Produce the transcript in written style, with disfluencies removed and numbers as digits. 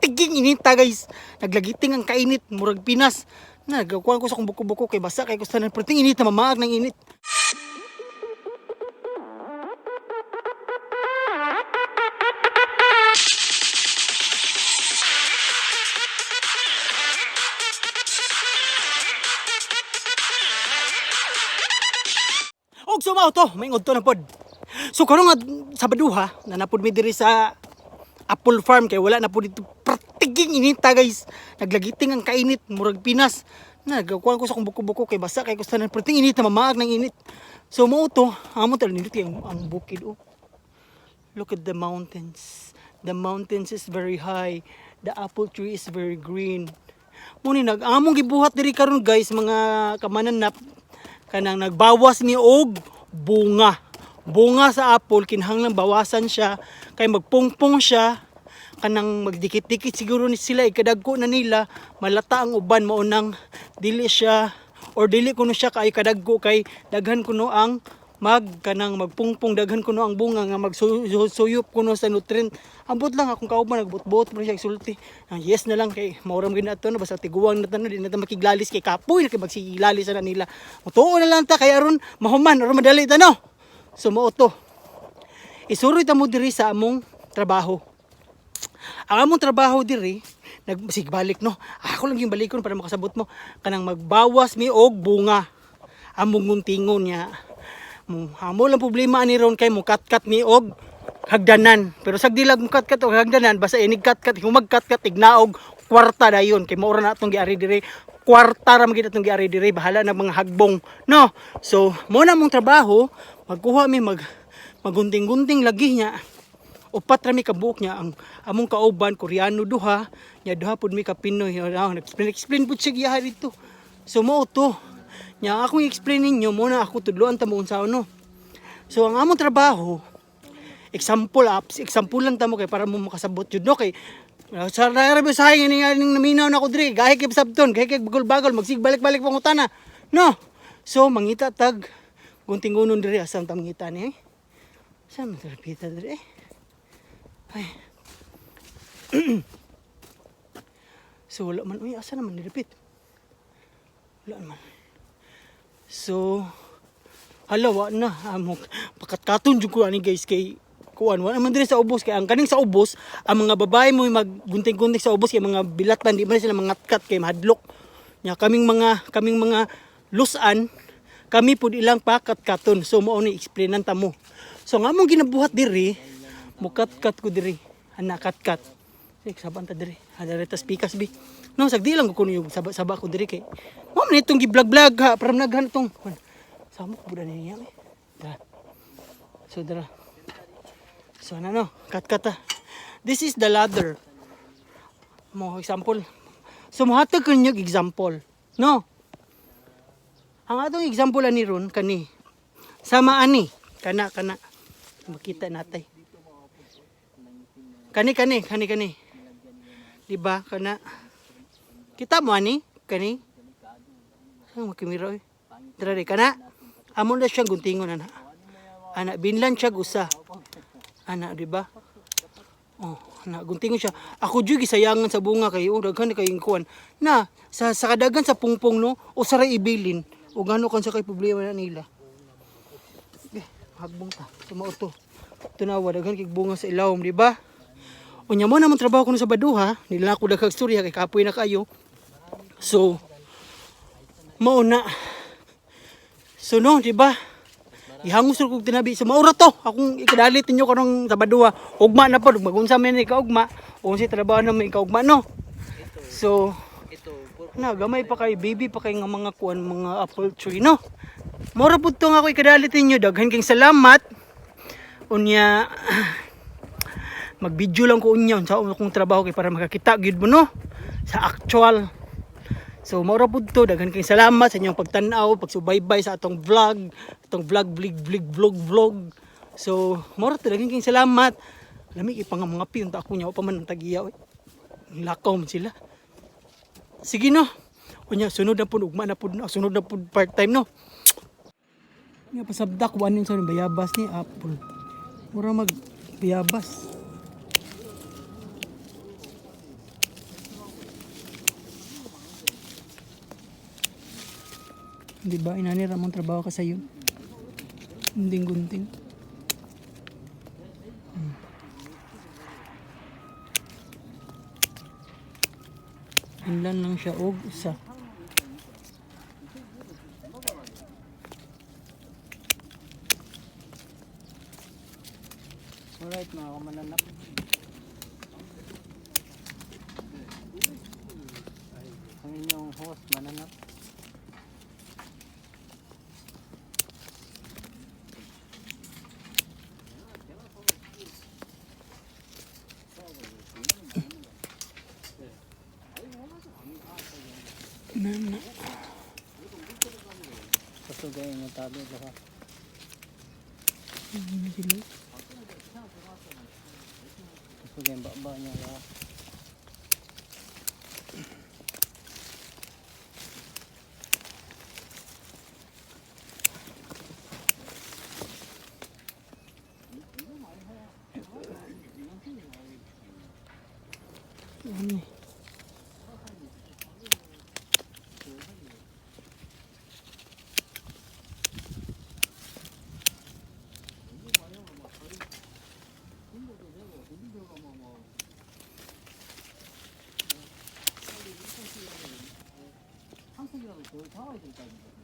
Pertiging inita, guys. Naglagiting ang kainit, murag Pinas. Nagkuhan ko sa akong buko-buko kay basa kay kustanan. Perting init na mamaag ng init. Og sumaw to, may to na pod. So karon nga Sabaduha, na napod mi diri sa Apple Farm kay wala na pod dito pertiging inita, guys. Naglagiting ang kainit, murag Pinas. Nagkuhan ko sa akong buko-buko kay basa kay kustanan. Perting init na mamaag ng init. So mao to, amo to nindot kay ang bukid, oh. Look at the mountains. The mountains is very high. The apple tree is very green. Muni nag among gibuhat diri karon, guys, mga kamananap, kanang nagbawas ni og bunga. Bunga sa apple, kinahanglan bawasan siya kay magpungpong siya, kanang magdikit-dikit siguro ni sila, ikadagko na nila, malata ang uban, mao nang dili siya or dili kuno siya kay kadagko kay daghan kuno ang mag kanang magpungpong, daghan kuno ang bunga nga magsuyop kuno sa nutrient. Ambot lang, akong kauban nagbot-bot man siya sulti. Ang yes na lang kay mauram gid ato na basta tiguang na tanon, di na ta makiglalis kay kapoy na kay magsiglalis na nila. Mutuo na lang ta kay aron mahuman, aron madali ta, no. So mao to, isuroy ta mo diri sa among trabaho. Ang among trabaho diri, nagsigbalik, no. Ako lang yung balikon para makasabot mo. Kanang magbawas mi og bunga. Among guntingon niya. Mo amo lang problema ani ron kay mo kat-kat mi og hagdanan. Pero sa dilag mo kat-kat og hagdanan, basta inig kat-kat, kung magkat-kat ignaog kwarta dayon kay mao ra na atong giari diri. Kwarta ra man gid atong giari diri, bahala na mga hagbong, no. So mo na mong trabaho, magkuha mi mag magunting-gunting lagi niya. Upat ra mi kabuok niya, ang among kauban Koreano duha nya, duha pud mi ka Pinoy. Nag-explain explain pud siya giyaha dito. So mao to nya akong i-explain ninyo mo na ako tudloan ta mo unsa, no. So ang among trabaho, example apps, example lang ta mo kay para mo makasabot jud, no, kay sa Arabia sa ini nga ning naminaw na ko diri, gahi kay sabton, gahi kay bagol-bagol, magsigbalik-balik pangutana, no. So mangita tag gunting-gunon diri. Asa ta mangita ni, eh? Sa man pita diri, eh? Ay. So wala man. Uy, asa naman nilapit? Wala naman. So hala, wa na. Amo pakatkaton jud ko ani, guys, kay kuan wala man diri sa ubos, kay ang kaning sa ubos, ang mga babae mo maggunting-gunting sa ubos kay mga bilatan, di man sila mangatkat kay mahadlok. Nya kaming mga lusan, kami pud ilang pakatkaton. So mao ni explainan ta mo. So nga among ginabuhat diri, mukat-kat ko diri. Ana kat-kat. Sige, saban ta diri. Hadere tas pikas bi. No, sagdi lang ko kuno yung saba-saba ko diri kay mo man itong gi-vlog-vlog ha, para naghan itong samok buda niya eh. Dara. So dara. So ano, no, kat-kat ta. This is the ladder. Mo example. So mohatag ko ninyo example. No. Ang atong example ani ron kani. Sama ani kana kana makita natay. Kani kani kani kani. Di ba kana? Kita mo ani kani. Ang makimira, oy. Dara di kana. Amo na siyang guntingon ana. Ana binlan siya gusa. Ana, di ba? Oh, na guntingon siya. Ako jud gisayangan sa bunga kay oh daghan kay kuan. Na sa kadagan sa pungpong, no, usa ra ibilin. Ug ano kan sa kay problema na nila. Eh, hagbong ta. Sumao to. Tunawa daghan kay bunga sa ilawom, di ba? Unya mo naman trabaho ko sa Baduha, nila ako daghang storya kay kapoy na kayo. So mao na. So no, di ba? Ihangos kog tinabi. So maura to. Akong ikadalit ninyo karong Sabadoa. Ugma na pod, magunsa man ni kaugma. Unsay trabaho na may kaugma, no. So na gamay pa kay baby pa kay nga mga kuan, mga apple tree, no. Mora pud to nga ako ikadalit ninyo. Daghan kay salamat. Unya mag-video lang ko unya unsa akong trabaho kay para makakita gyud mo, no, sa actual. So mao pud to, daghan kay salamat sa inyong pagtan-aw, pagsubaybay sa atong vlog, atong vlog vlog vlog vlog vlog. So mao ra to, daghan kay salamat. Lami kay pang mga piyon ta ako nya pa man ang tagiya, oy. Lakaw man sila. Sige, no. Unya sunod na pud ugma na pud, sunod na pud part time, no. Nya pasabdak wanin sa bayabas ni apple. Mura mag bayabas. Di ba? Inani ra mong trabaho ka sayo. Hindi gunting. Inlan lang siya og isa. Alright, mga kamananap. Ang inyong host, mananap. Nana. Pasugay mo tabi ba? Ano sila? Pasugay ba niya ba? Ano eh? 한석이라도 더 잡아야 될거 아닙니까?